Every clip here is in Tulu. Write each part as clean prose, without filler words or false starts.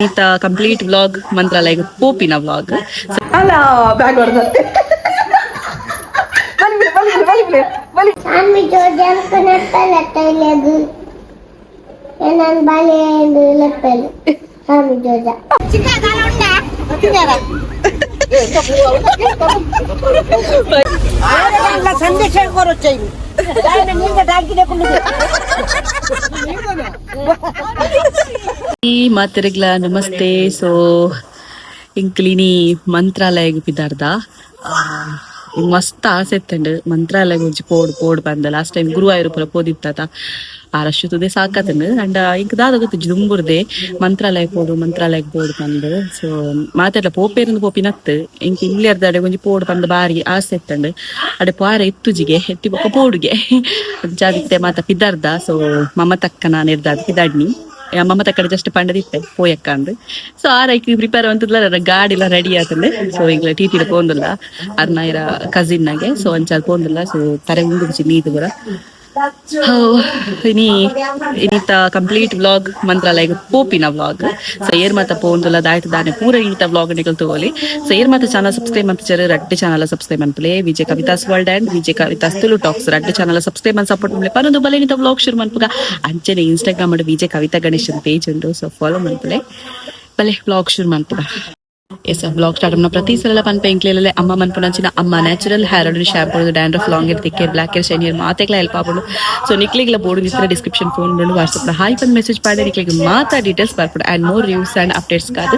ಈತ ಕಂಪ್ಲೀಟ್ ವ್ಲಾಗ್ ಮಂತ್ರಾಲಯ ಪೋಪಿನ ವ್ಲಾಗ್. ಅಲ್ಲ, ಬ್ಯಾಗ್ ಹೊಡೆದ. ಬಲಿ ಬಲಿ ಬಲಿ ಬಲಿ ಬಲಿ. ಸ್ವಾಮಿ ಜೋಜಂಕ ನಪ್ಪಲ ತೈಲಗು ನಾನು ಬಾಲೆ ಲೆಪ್ಪಲು ಸ್ವಾಮಿ ಜೋಜ. ಸಂದೇಶ ಕೊರೊಚ್ಚೈನಿ ನೀಗ ಡಾಂಕಿದೆ. ಈ ಮಾತೆರೆಗ್ಲ ನಮಸ್ತೆ. ಸೊ ಇಂಕ್ಲಿನಿ ಮಂತ್ರಾಲಯಗ್ ಪಿದಾರ್ದ. ಮಸ್ತ್ ಆಸೆ ಇತ್ತಂಡು ಮಂತ್ರಾಲಯಗ್ ಒಂಜಿ ಪೋಡ್ ಪೋಡ್ ಬಂದ. ಲಾಸ್ಟ್ ಟೈಮ್ ಗುರುವಾಯೂರ್ ಪೂರ ಪೋದಿತ್ತಾತ, ಆ ರಶ್ ತುದೆ ಸಾಕಾತಂಡು. ಅಂಡ ಇಂಕ್ ದಾದ ಗೊತ್ತಿಜ್ಜಿ, ದುಂಬುರ್ದೆ ಮಂತ್ರಾಲಯ ಪೋಡು, ಮಂತ್ರಾಲಯಗ್ ಪೋಡು ಪಂದ್. ಸೊ ಮಾತೆರ್ಲ ಪೋಪೇರಂದು ಪೋಪಿನತ್ತು. ಇಂಕ್ ಇಲ್ಲರ್ದಾಡೆ ಒಂಜಿ ಪೋಡು ಪಂದ್ ಬಾರಿ ಆಸೆ ಇತ್ತಂಡು. ಅಡೆ ಪೋರ ಇತ್ತುಜಿಗೆ ಎತ್ತಿ ಬೊಕ್ಕ ಪೋಡುಗೆ ಅಂಚಾದಿತ್ತೆ ಮಾತ ಪಿದಾರ್ದ. ಸೊ ಮಮತಕ್ಕನ ನಿರ್ದಾದ ಪಿದಾಡ್ನಿ. ಮಮತ ಕಡೆ ಜಸ್ಟ್ ಪಂಡದಿತ್ತೆ ಪೋಯಕ್ಕ ಅಂದ್. ಸೊ ಆ ರೈಕ್ ಪ್ರಿಪೇರ್ ಅಂತದ್ಲ, ಗಾಡಿಲ ರೆಡಿ ಆತಂದೆ. ಸೊ ಈಗ ಟಿ ಟಿ ಪೋಂದುಲ್ಲ ಅರ್ನಾಯಿರ ಕಸಿನ್ ನಾಗೆ. ಸೊ ಅಂಚಾದ್ ಪೋಂದುಲ್ಲ. ಸೊ ತರೆ ಉಂಡು ನೀದು ಪೂರ. ಇನಿ ಇನಿತ ಕಂಪ್ಲೀಟ್ ವ್ಲಾಗ್ ಮಂತ್ರಾಲಯಗ್ ಪೋಪಿನ ವ್ಲಾಗ್. ಸೊ ಏರ್ ಮಾತ ಪೋಂದುಲ್ಲ, ದಾಯ್ತು ದಾನೆ ಪೂರ ಇನಿತ ವ್ಲಾಗ್ ನಿಕಲ್ ತಗೋಲಿ. ಸೊ ಏರ್ ಮಾತ ಚಾನಲ್ ಸಬ್ಸ್ಕ್ರೈಬ್ ಮಂತುಜೆರ್, ರಡ್ಡ್ ಚಾನಲ್ ಸಬ್ಸ್ಕ್ರೈಬ್ ಮನ್ಪುಲೆ. Vijay Kavitha's world and Vijay Kavitha's Tulu tax, ರಡ್ಡ್ ಚಾನಲ್ ಸಬ್ಸ್ಕ್ರೈಬ್ ಮನ್ ಸಪೋರ್ಟ್ ಮನ್ಪುಲೆ ಪನೊಂದು ಬಲೆ ಇನಿತ ವ್ಲಾಗ್ ಶುರು ಮನ್ಪುಗ. ಅಂಚನೆ ಇನ್ಸ್ಟಾಗ್ರಾಮ್ ವಿಜಯ್ ಕವಿತಾ ಗಣೇಶನ್ ಪೇಜ್ ಉಂಡು, ಸೊ ಫಾಲೋ ಮನ್ಪುಲೆ. ಬಲೆ ವ್ಲಾಗ್ ಶುರು ಮನ್ಪುಗ. S, vlog start ಪ್ರತಿ ಸಲ ಪನ್ಪ ಎಂಕ್ಲೆಲೆ ಅಮ್ಮ ಮನ್ಪುನಂಚಿನ ಅಮ್ಮ natural hair oil, shampoo, dandruff, long hair, thick hair, black hair, shine hair ಮಾತೆಗ್ಲ help ಆಪುಂಡು. ಸೊ ನಿಕ್ಲೆಗ್ಲ ಬೋಡು ಇತ್ತಿನ ಡಿಸ್ಕ್ರಿಪ್ಷನ್ ಫೋನ್ ಉಂಡು. ವಾಟ್ಸ್ಆಪ್ ಹಾಯ್ ಪಂದ್ ಮೆಸೇಜ್ ಪಾಡೆ, ನಿಕ್ಲೆಗ್ ಮಾತ ಡೀಟೇಲ್ಸ್ ಬರ್ಪುಂಡು. And more reviews and updates ಕಾದ್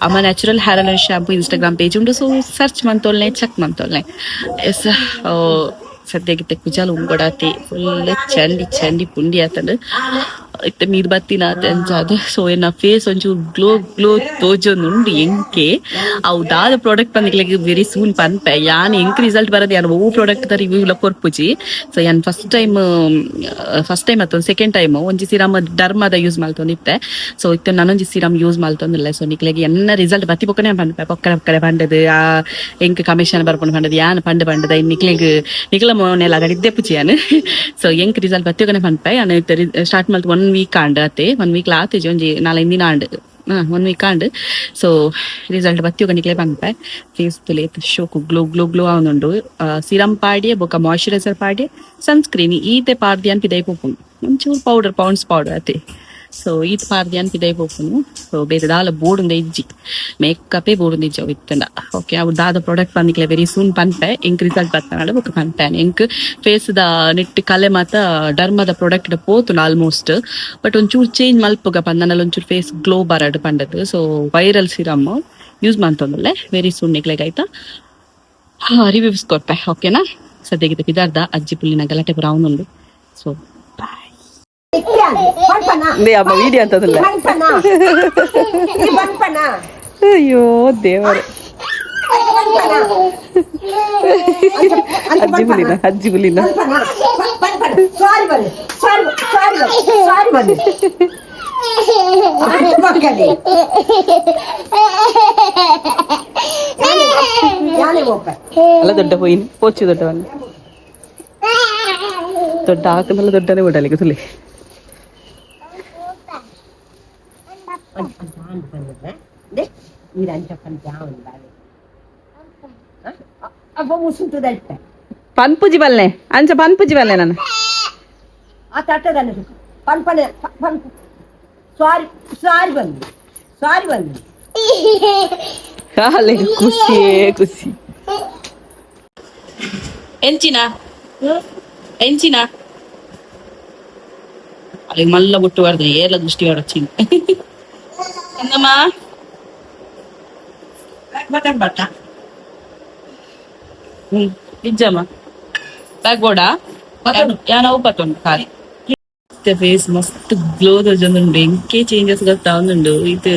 ಅಮ್ಮ natural hair oil shampoo Instagram page ಉಂಡು. ಸೊ ಸರ್ಚ್ ಮಂತೊಲ್ನೆ, ಚೆಕ್ ಮಂತೊಲ್ನೆ. ಎಸ್, ಸದ್ಯಗಿತ್ತೆ ಕುಜಾಲ್ ಉಂಗೊಡಾತಿ, ಫುಲ್ ಚಂಡಿ ಚಂಡಿ ಪುಂಡಿ ಆತಂಡ್. ಇತ್ತೆ ನೀರ್ ಬತ್ತಿನ ಅಂಚಾದ್. ಸೊ ಎನ್ನ ಫೇಸ್ ಒಂಚೂರು ಗ್ಲೋ ಗ್ಲೋ ತೋಜೊಂದುಂಡು ಎಂಕೆ. ಅವು ದಾದ ಪ್ರಾಡಕ್ಟ್ ಪಂದಿಕ್ಲೆಗ್ ವೆರಿ ಸೂನ್ ಪನ್ಪೆ ಯಾನ್. ಎಂಕ್ ರಿಸಲ್ಟ್ ಬರೋದು ಯಾನ್ ಒವು ಪ್ರಾಡಕ್ಟ್ ದ ರಿವ್ಯೂ ಲ ಕೊರ್ಪುಜಿ. ಸೊ ಯಾನ್ first time, first time ಅತ್ತ ಸೆಕೆಂಡ್ ಟೈಮ್ ಒಂಜಿ ಸಿರಮ್ ಡರ್ಮದ ಯೂಸ್ ಮಲ್ತೊಂದಿತ್ತೆ. ಸೊ ಇತ್ತೆ ನಾನೊಂಜಿ ಸಿರಮ್ ಯೂಸ್ ಮಲ್ತೊಂದಿಲ್ಲ. ಸೊ ನಿಕ್ಲೆಗ್ ಎನ್ನ ರಿಸಲ್ಟ್ ಬತ್ತಿ ಬೊಕ್ಕನೆ ಪನ್ಪೆ. ಪೊಕ್ಕಡೆ ಪೊಕ್ಕಡೆ ಪಂಡದು ಆ ಎಂಕ್ ಕಮಿಷನ್ ಬರ್ಪುಂಡು ಪಂಡದು ಯಾನ್ ಪಂಡ ಪಂಡದ ನಿಕ್ಲೆಗ್ ನಿಕ್ಲ ಮೋನೆಲ ಅಗಡಿದ್ದೆ ಪುಜಿ ಯಾನ್. ಸೊ ಎಂಕ್ ರಿಸಲ್ಟ್ ಬತ್ತಿ ಪನ್ಪೆ. ಯಾನ್ ಸ್ಟಾರ್ಟ್ ಮಲ್ತ್ ಒನ್ ವೀಕ್ ಆಂಡ್ ಅತ್ತೆ. ಒನ್ ವೀಕ್ ಆತಿಜಿ, ಒಂಜಿ ನಾಲೈದು ದಿನ ಆಂಡ್. ಒನ್ ವೀಕ್ ಆಂಡ್. ಸೊ ರಿಸಲ್ಟ್ ಬತ್ತಿ ನಿಕ್ಲೆ ಪನ್ಪೆ. ಫೇಸ್ ತುಲೆ ಶೋಕು glow glow glow ಆವೊಂದುಂಡು. ಸಿರಮ್ ಪಾಡಿಯೆ, ಬೊಕ ಮಾಯಿಶ್ಚರೈಸರ್ ಪಾಡಿಯೆ, ಸನ್ಸ್ಕ್ರೀನ್ ಈತೆ ಪಾಡ್ದಿ ಅನ್ ಪಿದೈ ಪೋಪುಂಡು. ಒಂಚೂರು powder, pounds powder ಅತೆ. ಸೊ ಈತ್ ಪಾಡ್ದಿ ಅನ್ ಪಿದೈ ಪೋಪುಂಡು. ಸೊ ಬೇತೆ ದಾಲ ಬೋಡುಂದ ಇಜ್ಜಿ, ಮೇಕಪ್ಪೇ ಬೋಡುಂದ ಇಜ್ಜಿ ಅವು ಇತ್ತಂಡ. ಓಕೆ, ಅವು ದಾದ ಪ್ರಾಡಕ್ಟ್ ಪಂದಿಕ್ಲೆ ವೆರಿ ಸೂನ್ ಪನ್ಪೆ. ಎಂಕ್ ರಿಸಲ್ಟ್ ಬತ್ತನಾಡ ಬೊಕ ಪನ್ಪೆ. ಎಂಕ್ ಫೇಸ್ the ನೆಟ್ ಕಲೆ ಮಾತ ಡರ್ಮದ ಪ್ರಾಡಕ್ಟ್ ಪೋತುಂಡು ಆಲ್ಮೋಸ್ಟ್. ಬಟ್ ಒಂಚೂರು ಚೇಂಜ್ ಮಲ್ಪುಗ ಪಂದನಲ್ಲ, ಒಂಚೂರು ಫೇಸ್ ಗ್ಲೋ ಬರಡ್ ಪಂಡದು. So viral serum use ಮಂತೊಂದುಲ್ಲೆ. Very soon ನಿಕ್ಲೆಗ್ ಆಯ್ತಾ ರಿವ್ಯೂಸ್ ಕೊರ್ಪೆ, ಓಕೆನಾ? ಸದ್ಯಗಿದ್ದ ಪಿದಾರ್ದ. ಅಜ್ಜಿ ಪುಲ್ಲಿನ ಗಲಾಟೆ ಪೂರ ಅವನುಂಡು. ಸೊ ಅಮ್ಮ ವಿಡಿಯೋ ಅಂತದಲ್ಲ. ಅಯ್ಯೋ ದೇವರೇ, ಅಜ್ಜಿ ಬುಲಿನ, ಅಜ್ಜಿ ಬುಲಿನ. ಸಾರಿ ಬನ್ನಿ, ಸಾರಿ, ಸಾರಿ, ಸಾರಿ ಬನ್ನಿ. ಅಲ್ಲ, ದೊಡ್ಡ ಪೋಯಿನ್ ಪೋಚು ದೊಡ್ಡವನ್ನ ದೊಡ್ಡ ಹಾಕನಲ್ಲ, ದೊಡ್ಡನೇ ಬಿಡಲಿಕ್ಕೆ ತುಲಿ. ಪನ್ಪುಜಿ ಬಲ್ಲೆ, ಅಂಚ ಪನ್ಪುಜಿ ಬಲ್ಲೆ ನಾನು. ಆ ತಟ್ಟದನ್ನು ಪನ್ಪನೆ ಪನ್. ಸಾರಿ, ಸಾರಿ ಬನ್ನಿ, ಸಾರಿ ಬನ್ನಿ. ಅಲ್ಲಿಗೆ ಖುಷಿಯೇ ಖುಷಿ. ಎಂಚಿನ ಎಂಚಿನ ಅಲ್ಲಿಗೆ ಮಲ್ಲ ಬುಟ್ಟು ಬರ್ದು ಏರ್ಲ ದೃಷ್ಟಿ ಹೊಡಚಿನ ಎಂದಮ್ಮ. ಬಟನ್ ಬಟ್ಟ. ಇಜ್ಜಮ್ಮ, ಬ್ಯಾಗ್ ಬೋಡಾ ಯಾನ ಪತ್ತೊಂಡು ಖಾಲಿ. ಫೇಸ್ ಮಸ್ತ್ ಗ್ಲೋ ತೋಜೊಂದುಂಡು. ಎಂಕೆ ಚೇಂಜಸ್ ಗೊತ್ತಾವೊಂದುಂಡು. ಇದು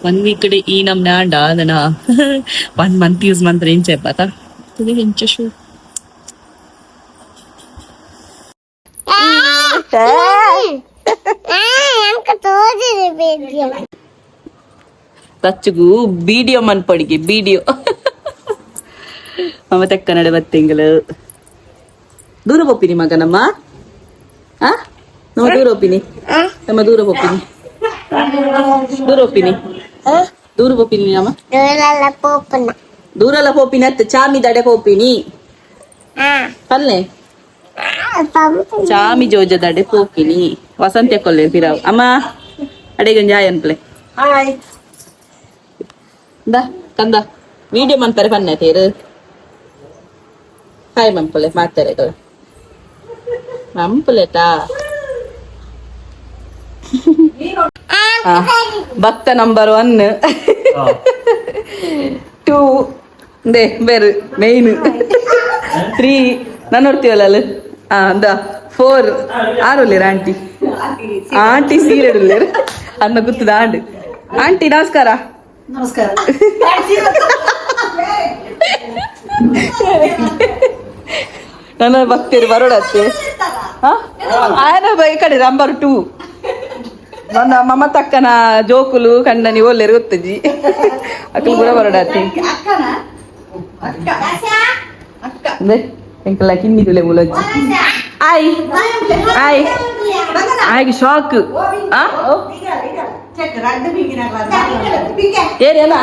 ಒನ್ ವೀಕ್ ಈ ನಮ್ನೆ ಆಂಡ ಅದನ್ನ one month use ಮಂತ್ರ ಇಂಚೆ ಬಾತ ಎಂಚ ಶೂ. ತಚ್ಚುಗು ಬಿಡಿಯೋ ಮನ್ಪೊಡಿಗೆ ಬಿಡಿಯೋ ಮಮತ ಕನ್ನಡ ಬತ್ತಿಂಗಳು. ದೂರ ಪೊಪ್ಪಿನಿ ಮಗನಮ್ಮ. ಆ ನಮ್ಮ ದೂರ ಒಪ್ಪಿನಿ, ನಮ್ಮ ದೂರ ಪೊಪ್ಪಿನಿ, ದೂರ ಒಪ್ಪಿನಿ. ದೂರ ಪೋಪಿನಿ ನಮ್ಮ ದೂರಲ್ಲ ಪೋಪುನ ದೂರಲ್ಲ ಪೋಪಿನಿ ಅತ್ತ ಚಾಮಿ ದಡೆ ಪೋಪಿನಿ ಪಲ್ಲೆ ಚಾಮಿ ಜೋಜ ದಡೆ ಪೋಪಿನಿ ವಸಂತ ಕೊಲ್ಲೆ ಪಿರಾವ್ ಅಮ್ಮ ಅಡೆಗೊಂಜಿ ಆಯ್ ಅನ್ಪ್ಲೆ ಹಾಯ್ ಇಂದ ಕಂದ ವಿಡಿಯೋ ಮನ್ಪರೆ ಪನ್ನೆ ತೇರು ಹಾಯ್ ಮಂಪುಲೆ ಮಾತಾರೆ ಮಂಪುಲೆಟಾ ಭಕ್ತ ನಂಬರ್ 1 2 they ಬೇರೆ ಮೇನ್ 3 ನಾನು ನೋಡ್ತೀವಲ್ಲ ಅಲ್ಲಿ ಅಂದ 4 ಆರುಲ್ಲೇರು ಆಂಟಿ ಆಂಟಿ ಸೀರೆ ಉಲ್ಲೇರು ಅನ್ನ ಗುತ್ತದ ಆಂಡ್ ಆಂಟಿ ನಮಸ್ಕಾರ ನಮಸ್ಕಾರ ನನ್ನ ಭಕ್ತರು ಬರೋಡತ್ತೆ ಆಯನ ಈ ಕಡೆ ನಂಬರ್ 2 ನನ್ನ ಮಮತಕ್ಕನ ಜೋಕುಲು ಕಂಡನಿ ಒಲ್ಲೆರು ಗೊತ್ತಜ್ಜಿ ಅಕ್ಕಲು ಕೂಡ ಬರೋಡತ್ತೆ ಎಂಕಲ್ಲ ಕಿನ್ನಿದುಲೆ ಮುಲಜ್ಜಿ ಆಯ್ ಆಯ್ ಆಯ್ಗೆ ಶಾಕ್ ಏನೇನ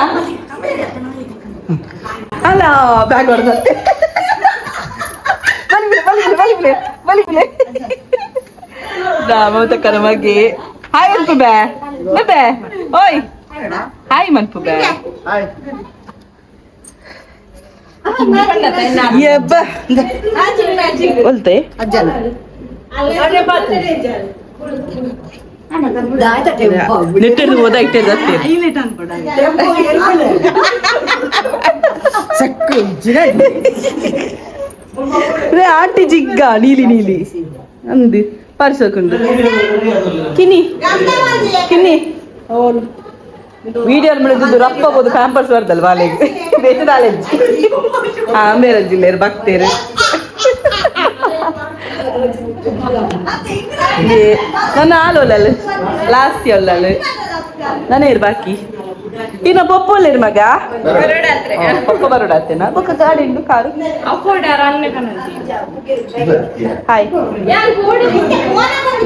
ಅಲ್ಲ ಬ್ಯಾಗ್ ಹೊಡೆದ ಬಲಿ ಬಲಿ ಬಲಿ ಬಲಿ ಬಲಿ ಮಮತಕ್ಕನ ಬಗ್ಗೆ ಹಾಯ್ ಮನ್ಪು ಬೇ ಬೇ ಓಯ್ ಹಾಯ್ ಮನ್ಪು ಬೇ ಯಬ್ಬ ಒಲ್ತೆ ನೆಟ್ಟೆಡ್ದು ಹೋದ ಇಟ್ಟೆಡ್ದು ಆಂಟಿ ಜಿಗ್ಗ ನೀಲಿ ನೀಲಿ ಅಂದು ಪರ್ಸಕೊಂಡು ಕಿನಿ ಕಿನಿ ವಿಡಿಯೋ ಮುಳಿದು ರಪ್ಪ ಬೋದು ಪ್ಯಾಂಪರ್ಸ್ ಬರ್ದಲ್ವ ಅಲ್ಲಿಗೆ ಬೇತದಾಲೆಜ್ಜಿ ಆಮೇರಜ್ಜಿಲ್ಲೇರು ಭಕ್ತೇರು ನನ್ನ ಹಾಲು ಲಾಸ್ತಿ ಒಲ್ಲಲು ನಾನೇ ಬಾಕಿ ಇನ್ನ ಪೊಪ್ಪು ಮಗ ಪೊಪ್ಪ ಬರೋಡಾತೇನಾ ಬೊಕ್ಕ ಗಾಡಿ ಉಂಡು ಕಾರು ಹಾಯ್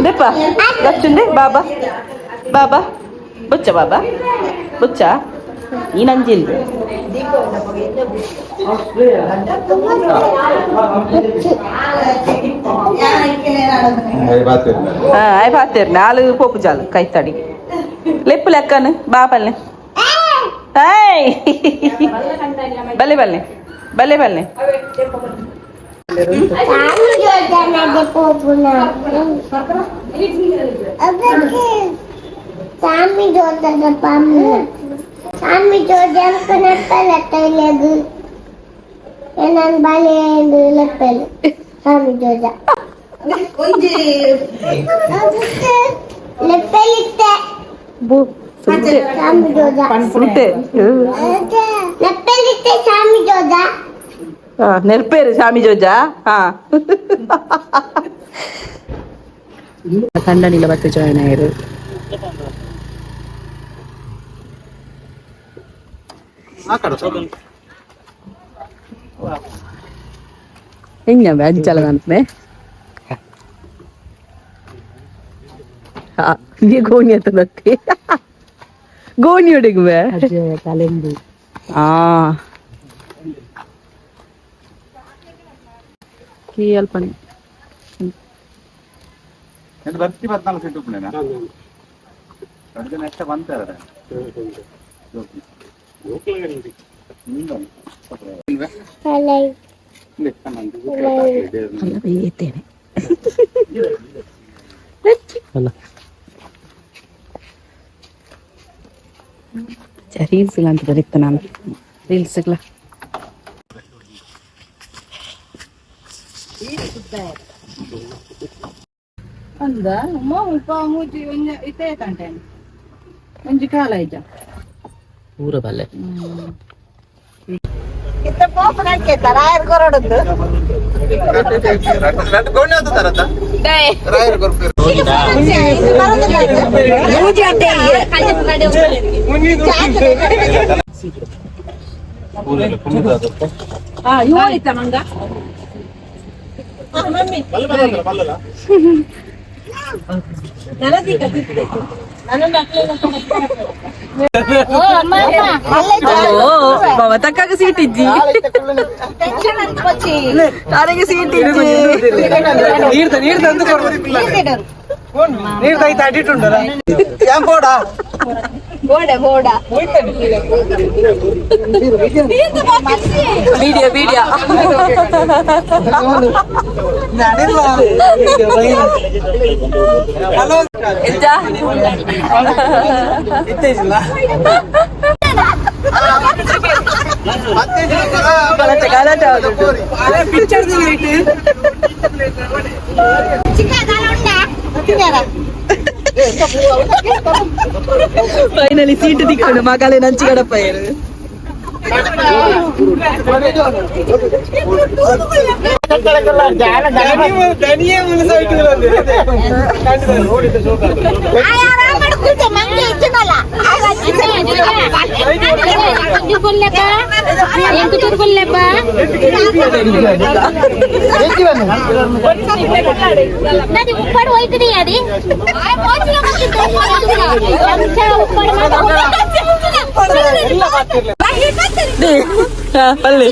ದೆಪ್ಪ ಗಚ್ಚುಂಡೆ ಬಾಬಾ ಬಾಬಾ ಬುಚ್ಚ ಬಾಬಾ ಬುಚ್ಚ ನೀನು ಅಂಜಿಲ್ ಆಯ್ ಪಾತೇರ್ನ ಆಲು ಪೋಪು ಜಾಲು ಕೈತಡಿ ಲೆಪ್ಪು ಲೆಕ್ಕನು ಬಾ ಪಲ್ಲೆ ಹಾಯ್ ಬಲ್ಲೆ ಬಲ್ಲೆ ಬಲ್ಲೆ ಬಲ್ಲೆ ಸ್ವಾಮಿ ಜೋಜದ ಸ್ವಾಮಿ ಜೋಜ ನಾನು ಬಾಳೆ ಲೆಪ್ಪಲು ಸ್ವಾಮಿ ಜೋಜ ಲೆಪ್ಪಲಿತ್ತೆ ಸ್ವಾಮಿ ಜೋಜ ಲೆಪ್ಪಲಿತ್ತೆ ಸ್ವಾಮಿ ಜೋಜ ನೆರ್ಪೇರು ಸ್ವಾಮಿ ಜೋಜ ಹಾ ಕಂಡನಿಲ ಬತ್ತೆ ಜಾಯ್ನ್ ಆಯಿರು ಹೆಂಗ ಅಂಚಲ ಅಂತಾನೆ ಗೋಣಿ ಅಂತ ನತ್ತಿ ಗೋಣಿ ಹೊಡಿಗುವೆ ಆ ಕೀ ಅಲ್ಪನೆ ಬರ್ತಿ 14 ಸೀಟ್ ಉಪ್ಪುನೇನಾ ಎರಡು ಜನ ಎಷ್ಟ ಬಂತಾರೆ ರೀಲ್ಸ್ ಅಂತ ಬರೀತ ನಾನು ರೀಲ್ಸ್ಗಳ ಅಂದ ಇತ್ತೆ ಕಂಟೆ ಒಂಜಿ ಕಾಲ ಇಜ್ಜ ಪೂರ ಬಲ್ಲೆ ಇತ್ತ ಪೋಪ ನಡ್ಕೇತ ರಾಯರ್ ಕೊರಡದ್ದು ಮಂಗ ಓ ಬಾಬಾ, ತಕ್ಕಾಗ ಸೀಟ್ ಇಜ್ಜಿ. ತಾರೆಗೆ ಸೀಟ್ ಇಜ್ಜಿ. ನೀರ್ ನೀರ್ ತಂದು ಕೊಡು. ನೀರ್ ತೈತ ಅಡಿಟುಂಡಲ್ಲ ಬೋಡ. ಬೋಡ ಬೋಡ. Video video. ಹಲೋ. ಎಂತ? ಇತ್ತೇಜಿಲ್ಲ. ಗಲಾಟೆ ಗಲಾಟೆ ಆಗುದು. ಪಿಕ್ಚರ್. ಫೈನಲಿ ಸೀಟ್ ತಿಕ್ಕೊಂಡು ಮಗಲೆ ನಂಚಿ ಗಡಪ್ಪ. ದನಿಯೇ ಮುನಿಸಾಯ್ತು. ఉప్పాడు పోతుంది అది. ಪಲ್ಲೆ.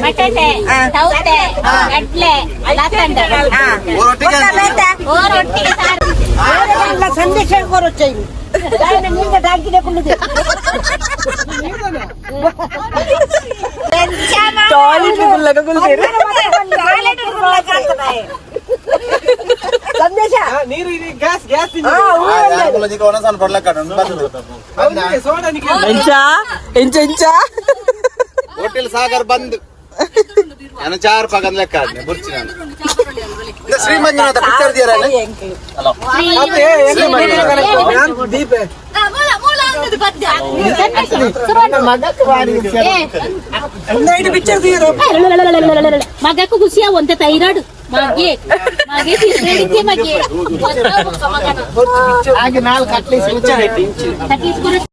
ಬಟಾಟೆ, ಸೌತೆ, ಕಡ್ಲೆ, ರೊಟ್ಟಿ, ಸಾರು. ಸಂದೇಶ ಕೊರೊಚ್ಚೈನು ನಿಂಗೆ ಡಾಂಕಿದೆ ಕುಳ್ಳುದು. ಟಾಯ್ಲೆಟ್ ಗುಲ್ಲಕ ಗುಲ್ತೇರು. ಸಂದೇಶ. ನೀರು ಗ್ಯಾಸ್ ಗ್ಯಾಸ್. ಎಂಚ ಎಂಚ ಎಂಚ? ಹೋಟೆಲ್ ಸಾಗರ್ ಬಂದ್ ನಾನು ಚಾರ್ ಪಗನ್ ಲೆಕ್ಕ ಆದ್ನೆ ಬುರ್ಚಿ ನಾನು. ಶ್ರೀ ಮಂಜುನಾಥ ಪಿಕ್ಚರ್ ದಿಯರ. ದೀಪ. ಪಿಕ್ಚರ್. ಮಗಕ್ಕೂ ಖುಷಿ ಒಂತೆ ಥೈರಾಯ್ಡ್ ಮಗೆ ಮಗೆ ತಿರ್ಗಡಿಕೆ ಮಗೆ. ಹಾಗೆ ನಾಲ್ಕು ಅಟ್ಲೀಸ್ಟ್ ತಟ್ಲಿಸ್.